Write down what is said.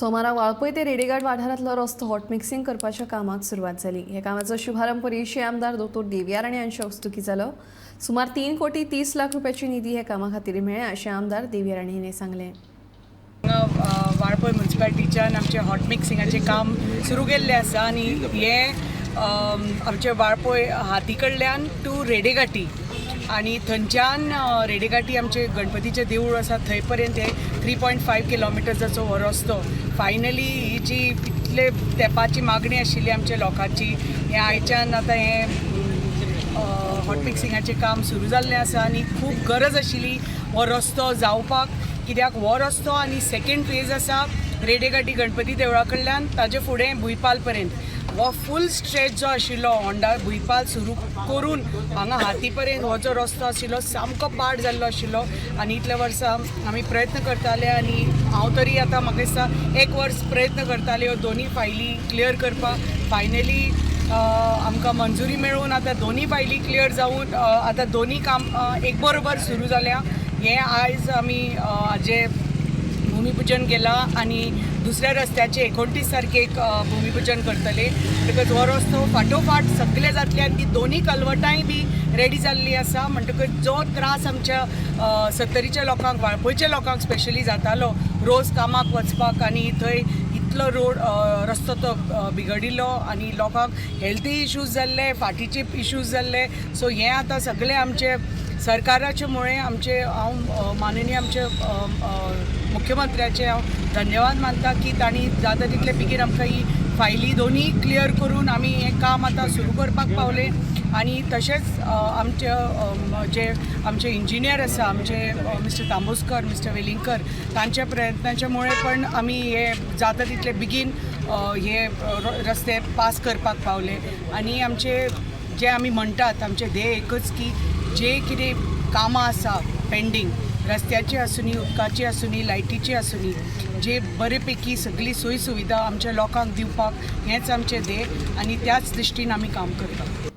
सोमारा वाळपय ते रेडेघाट वाठारांतलो रस्तो हॉट मिक्सिंग करपाच्या कामाक सुरवात जाली. ह्या कामाचो शुभारंभ पर्येशी आमदार दोतोर देविया राणे हांच्या हस्तुकीं जालो. सुमार 3 कोटी 30 लाख रुपयाची निधी ह्या कामा खातीर मेळ्ळ्या, अशें आमदार देविया राणे हांणी सांगलें. हांगा वाळपय म्युन्सिपालिटीच्यान आमचें हॉट मिक्सिंगाचें काम सुरू केल्लें आसा आनी हें आमचें वाळपय हाती कडल्यान टू रेडेघाटी आनी थंयच्यान रेडेघाटी आमचें गणपतीचें देवूळ आसा थंय पर्यंत हे 3.5 किलोमिटर्साचो हो रस्तो. फायनली ही जी इतले तेंपाची मागणी आशिल्ली आमच्या लोकांची, हें आयच्यान आतां हें हॉट मिक्सिंगाचें काम सुरू जाल्लें आसा. आनी खूब गरज आशिल्ली हो रस्तो जावपाक, कित्याक हो रस्तो आनी सेकेंड फेज आसा रेडेघाटी गणपती देवळा कडल्यान ताजे फुडें भुंयपाल पर्यंत, हो फूल स्ट्रेच जो आशिल्लो होंडा भुंयपाल सुरू करून हांगा हाती पर्यंत हो जो रस्तो आशिल्लो सामको पाड जाल्लो आशिल्लो. आनी इतल्या वर्सां आमी प्रयत्न करताले आनी हांव तरी आतां म्हाका दिसता एक वर्स प्रयत्न करताले ह्यो दोनी फायली क्लियर करपाक. फायनली आमकां मंजुरी मेळून आतां दोनी फायली क्लियर जावन आतां दोनी काम एक बरोबर सुरू जाल्या. हें आयज आमी हाजें भुमिपूजन केलां आनी दुसऱ्या रस्त्याचे 29 तारखेक भुमिपूजन करतले. म्हणटकच हो रस्तो फाटोफाट सगळे जातले आनी ती दोनी कलवटांय बी रेडी जाल्ली आसा. म्हणटकच जो त्रास आमच्या सत्तरीच्या लोकांक, वाळपयच्या लोकांक स्पेशली जातालो रोज कामाक वचपाक आनी थंय इतलो रोड रस्तो तो बिगडिल्लो आनी लोकांक हेल्थी इश्यूज जाल्ले, फाटीचे इश्यूज जाल्ले. सो हें आतां सगळें आमचे सरकाराचे मुळे आमचे हांव माननीय आमचे अ, अ, मुख्यमंत्र्याचे हांव धन्यवाद मानता की तांणी जाता तितले बेगीन आमकां ही फायली दोनी क्लियर करून आमी हें काम आतां सुरू करपाक पावले. आनी तशेंच आमचे जे आमचे इंजिनियर आसा, आमचे मिस्टर तांबोस्कर, मिस्टर वेलिंगकर, तांच्या प्रयत्नाच्या मुळे पण आमी हे जाता तितले बेगीन हे रस्ते पास करपाक पावले. आनी आमचे जे आमी म्हणटात, आमचें ध्येय एकच की जे कितें कामां आसा पेंडींग, रस्त्याची आसुनी, उदकाची आसुनी, लायटीची आसुनी, जे बरे पैकी सगळी सोयी सुविधा आमच्या लोकांक दिवपाक, हेंच आमचें ध्येय आनी त्याच दृश्टीन आमी काम करता.